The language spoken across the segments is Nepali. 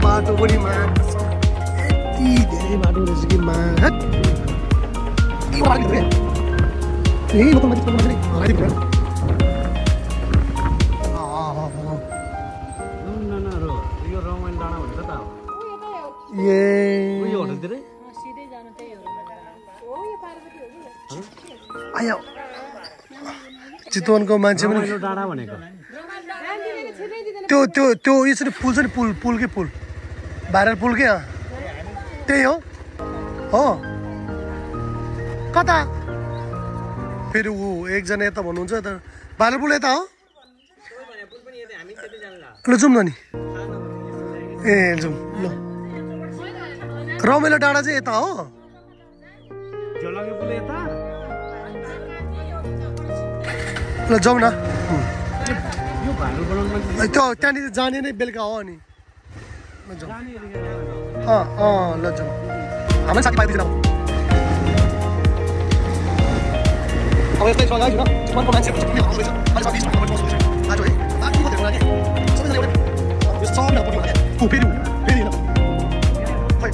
बाटो पनि यति धेरै बाटो रहेछ कि चितवनको मान्छे पनि त्यो यसरी पुल छ नि पुल के पुल भाइरल पुल के त्यही हो कता फेरि ऊ एकजना यता भन्नुहुन्छ त भाइरल पुल यता हो ल जाउँ न नि ए जाउँ ल रमाइलो डाँडा चाहिँ यता हो ल जाउँ न त्यो त्यहाँनिर जाने नै बेलुका हो अनि ल जाउँ ल जाउँ हाम्रो साथीभाइ बुझ्नु अब यस्तै छ गाइस हैन चितवनको मान्छेहरु पनि आउँदै छ अहिले सब 20 मिनेट बस्नु आज है बाकी को देख्नु लागि सबैजना एउटा यो सबैजना पनि भने फेरि हैन खै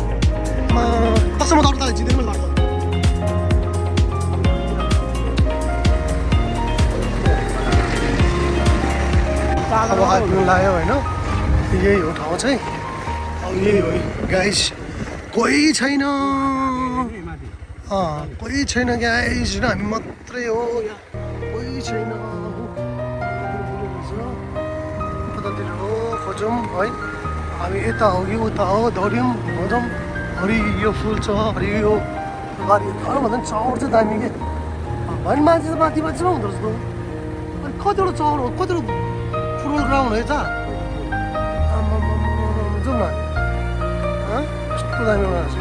कसम दौड ताले जित्दैन मलाई लाग्छ अब आइपुग्नु लाग्यो हैन यही हो ठाउँ चाहिँ अब यही हो गाइस कोही छैन गाइस हैन हामी मात्रै हो कोही छैन कतातिर हो खोजौँ है हामी यता हो कि उता हो दौड्यौँ खोजौँ हरियो फुल छ हरियो बारी भन्दा पनि चौर चाहिँ दामी के भने मान्छे त माथि मान्छेमा हुँदो रहेछ अनि कतिवटा चौर हो कतिवटा फुटबल ग्राउन्ड है त जाउँ न कस्तो दामी बनाएको छ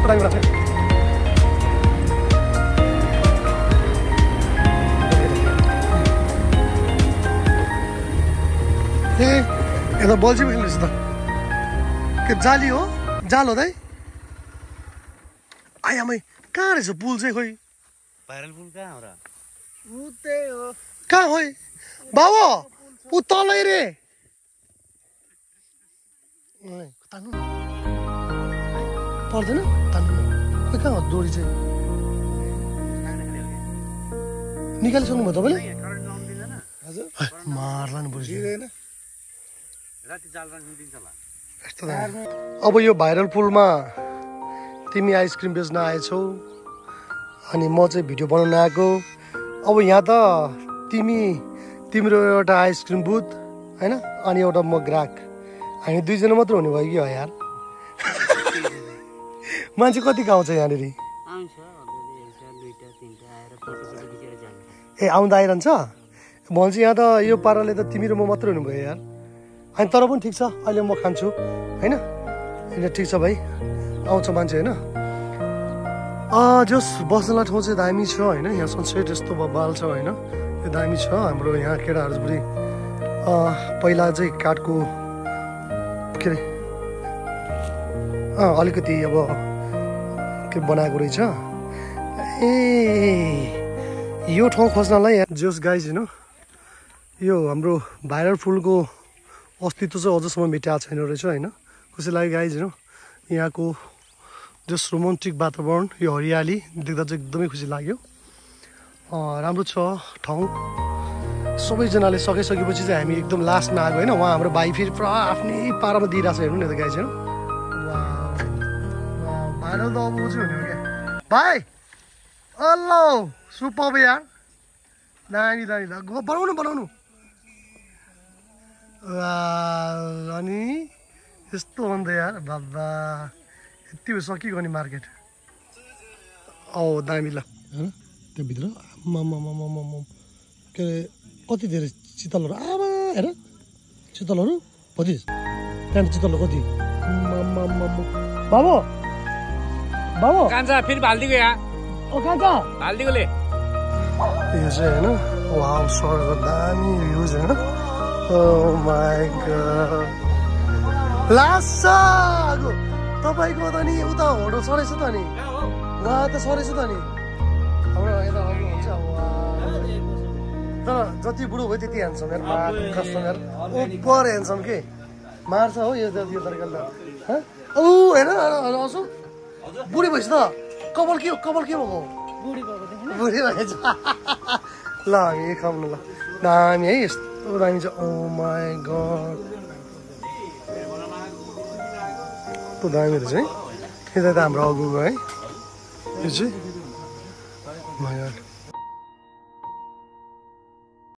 दामी बनाएको छ ए यता बल्छी पो खेल्दैछ त के जाली हो जाल हो दाइ आयामै कहाँ रहेछ पुल चाहिँ खोइ भाइरल पुल कहाँ हो र त्यही हो कहाँ खोइ बाबु ऊ तलै रे तान्नु पर्दैन तान्नु खोइ कहाँ हो डोरी चाहिँ निकालिसक्नु भयो तपाईँले मार्ला नि बुझ्दैन अब यो भाइरल पुलमा तिमी आइसक्रिम बेच्न आएछौ अनि म चाहिँ भिडियो बनाउन आएको अब यहाँ त तिम्रो एउटा आइसक्रिम बुथ होइन अनि एउटा म ग्राहक हामी दुईजना मात्र हुने भयो कि हो यार मान्छे कति आउँछ यहाँनिर ए आउँदा आइरहन्छ भन्छ यहाँ त यो पाराले त तिमी र म मात्र हुने भयो यार अनि तर पनि ठिक छ अहिले म खान्छु होइन ठिक छ भाइ आउँछ मान्छे होइन जस बस्नलाई ठाउँ चाहिँ दामी छ होइन यहाँ सनसेट यस्तो बबाल छ होइन यो दामी छ हाम्रो यहाँ केटाहरू पनि पहिला चाहिँ काठको के अरे अलिकति अब के बनाएको रहेछ ए यो ठाउँ खोज्नलाई जोस गाइज होइन यो हाम्रो भाइरल फुलको अस्तित्व चाहिँ अझसम्म मेटाएको छैन रहेछ होइन खुसी लाग्यो गाइज होइन यहाँको जस रोमान्टिक वातावरण यो हरियाली देख्दा चाहिँ एकदमै खुसी लाग्यो राम्रो छ ठाउँ सबैजनाले सकिसकेपछि चाहिँ हामी एकदम लास्टमा आएको होइन उहाँ हाम्रो भाइ फेरि पुरा आफ्नै पारामा दिइरहेको छ हेर्नु नि त गाइज होइन भाइरल त अब चाहिँ हुने हो क्या भाइ हेलो सुपर यार दामी बनाउनु अनि यस्तो हो नि त यार बाबा यति हो सकिगयो नि मार्केट दामी ल त्यहाँभित्र के अरे कति धेरै चितलहरू आमा हेर चितलहरू कति त्यहाँदेखि चितलहरू कति बाबु कान्छ फेरि भाल्दिको यहाँ कान्छ भाल्दिकोले यो चाहिँ होइन वाउ सरको दामी भ्युज होइन माइ गॉड लासागो तपाईको त नि उता होडो सरेछ त नि वहाँ त सरेछ त नि हाम्रो यता हुन्छ तर जति बुढो भयो त्यति ह्यान्डसम यार कस्टमर ओभर ह्यान्डसम के मार्छ हो यो तरकारीले त औ हेर असु बुढी भएछ त कपाल के भएको बुढी भएछ ल हामी खाउँ न ल दामी है यस्तो दामी छ ओ माई गड यस्तो दामी रहेछ है यता त हाम्रो अगुको है यो चाहिँ